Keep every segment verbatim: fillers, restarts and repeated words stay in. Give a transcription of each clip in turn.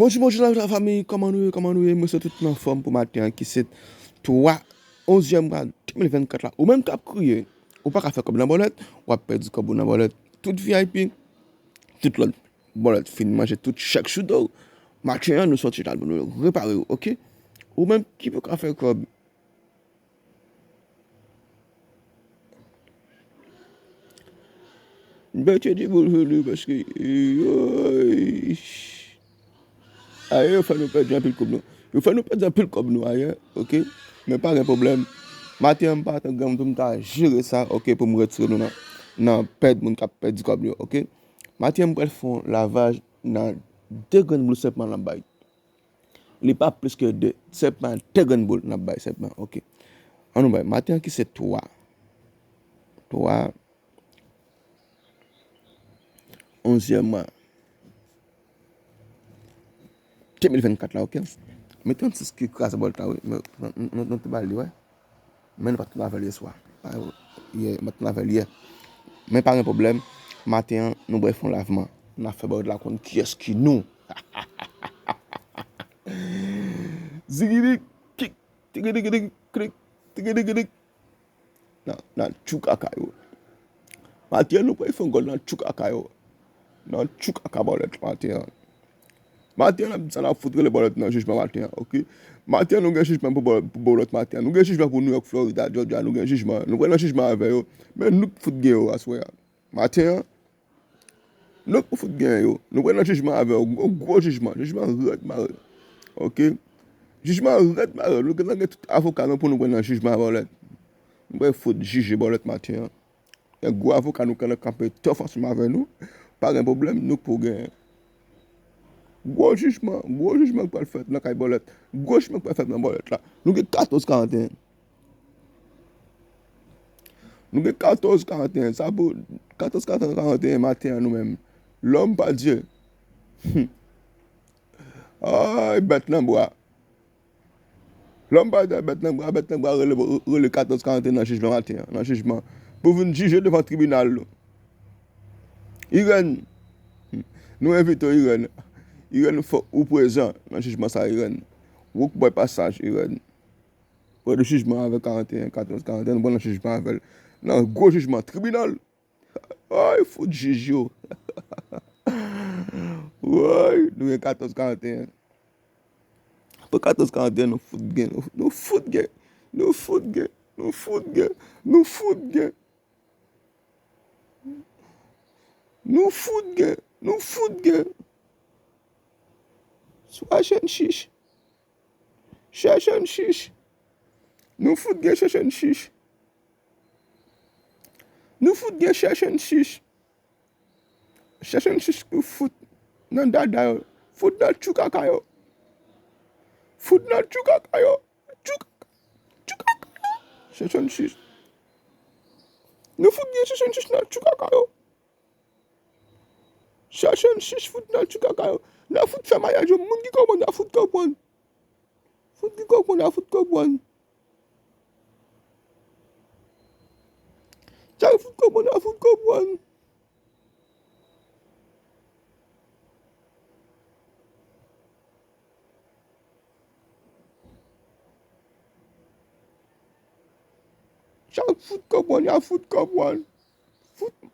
Bonjou, bonjou, la, la, fanmi, kòman nou ye, kòman nou ye? Mwen swete tout nou anfòm pou maten an ki se twa, onzyèm mwa de mil vennkat la. Ou menm k ap kriye, ou pa ka fè kòb nan bòlèt, w ap pèdi kòb ou nan bòlèt. Tout V I P, tout lòt bòlèt fin manje tout chèk sou do w. Maten an, nou sòti la pou nou repare w, oke? Ou menm ki poko ka fè kòb, Mete de boul sou nou paske, yoy. Ayè, yo fè nou pèdi anpil kòb nou. Yo fè nou pèdi anpil kòb nou ayè, oke? Men pa gen pwoblèm. Maten an, m pa t gen moun pou m ta jere sa, oke, pou m retire nou nan, nan pèd moun k ap pèdi kòb yo, oke? Maten an, m pral fè yon lavaj nan de grenn boul senpman n ap bay. Li pa plis ke de. Senpman de grenn boul n ap bay, senpman, oke. An nou bay. Maten an ki se twa. Twa. Onzyèm mwa de mil vennkat la, oke. Men trannsis ki kraze bòlèt la, wi. Men, nou, nou, nou te ba li, wi. Men nou pa t konn avè l yè swa. Pa, yè, m pa t konn avè l yè. Men pa gen pwoblèm. Maten an, nou pral fè yon lavman. N ap fè bòlèt la konn kiyès ki nou. Zigidi, kik, tigidi, klik, tigidi, klik. Nan, nan tchoukaka yo. Maten an, nou pral fè yon gòl nan tchoukaka yo. Nan tchoukaka bòlèt maten an. Maten an, n ap di sa n ap fout rele bòlèt nan jijman maten an, oke? Maten an, nou gen jijman pou bò-, pou bòlèt maten an. Nou gen jijman pou New York, Florida, Georgia, nou gen jijman. Nou pral nan jijman avè yo. Men nou k fout gen yo aswè a. Maten an, nou k pou fout gen yo. Nou pral nan jijman avè yo. Gwo, gwo jijman. Jijman rèd marè. Oke? Jijman rèd marè. Nou gentan gen tout avoka nou pou nou pral nan jijman bòlèt. Nou pral fout jije bòlèt maten an. Gen gwo avoka nou k ap kanpe tough ansanm avè nou. Pa gen pwoblèm, nou k pou genyen. Gwo jijman, gwo jijman k pral fèt nan kay bòlèt. Gwo jijman k pral fèt nan bòlèt la. Nou gen katòz karanteyen. Nou gen katòz karanteyen. Sa pou katòz karanteyen maten an nou menm. Lòm pa Dye. Ay, bèt nan bwa. Lòm pa Dye, bèt nan bwa, bèt nan bwa rele, rele katòz karanteyen nan jijman maten an, nan jijman. Pou vin jije devan tribinal nou. Irèn, nou envite w, Irèn. Irèn, fò ou prezan nan jijman sa, Irèn. Ou k bay pasaj, Irèn. Prè de jijman avèk karanteyen, katòz karanteyen, nou pral nan jijman avè l. Nan gwo jijman, tribinal. Ay, fout jij yo. Woy, nou gen katòz karanteyen. Pou katòz karanteyen, nou fout gen, nou, nou fout gen, nou fout gen, nou fout gen, nou fout gen. Nou fout gen, nou fout gen. Chèch and chèch. Chèch and chèch. Nou fout gen chèch and chèch. Nou fout gen chèch and chèch. Chèch and chèch pou fout nan dada yo. Fout nan tchoukaka yo. Fout nan tchoukaka yo. Tchoukaka. Tchoukaka. Chèch and chèch. Nou fout gen chèch and chèch nan tchoukaka yo. Chèch and chèch fout nan tchoukaka yo. N a fout fè maryaj yo. Moun ki konprann, n a fout konprann. Fout ki konprann, n a fout konprann. Sa yo fout konprann, n a fout konprann. Sa yo fout konprann, y a fout konprann. Fout.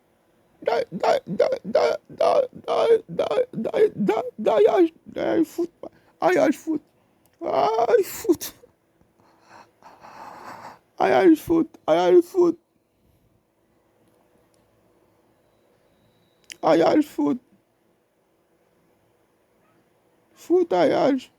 Da, da, da, da, da, da, da, da, da, dayaj, dayaj fout. Ayaj fout. Ay, fout. Ayaj fout, ayaj fout. Ayaj fout. Fout ayaj.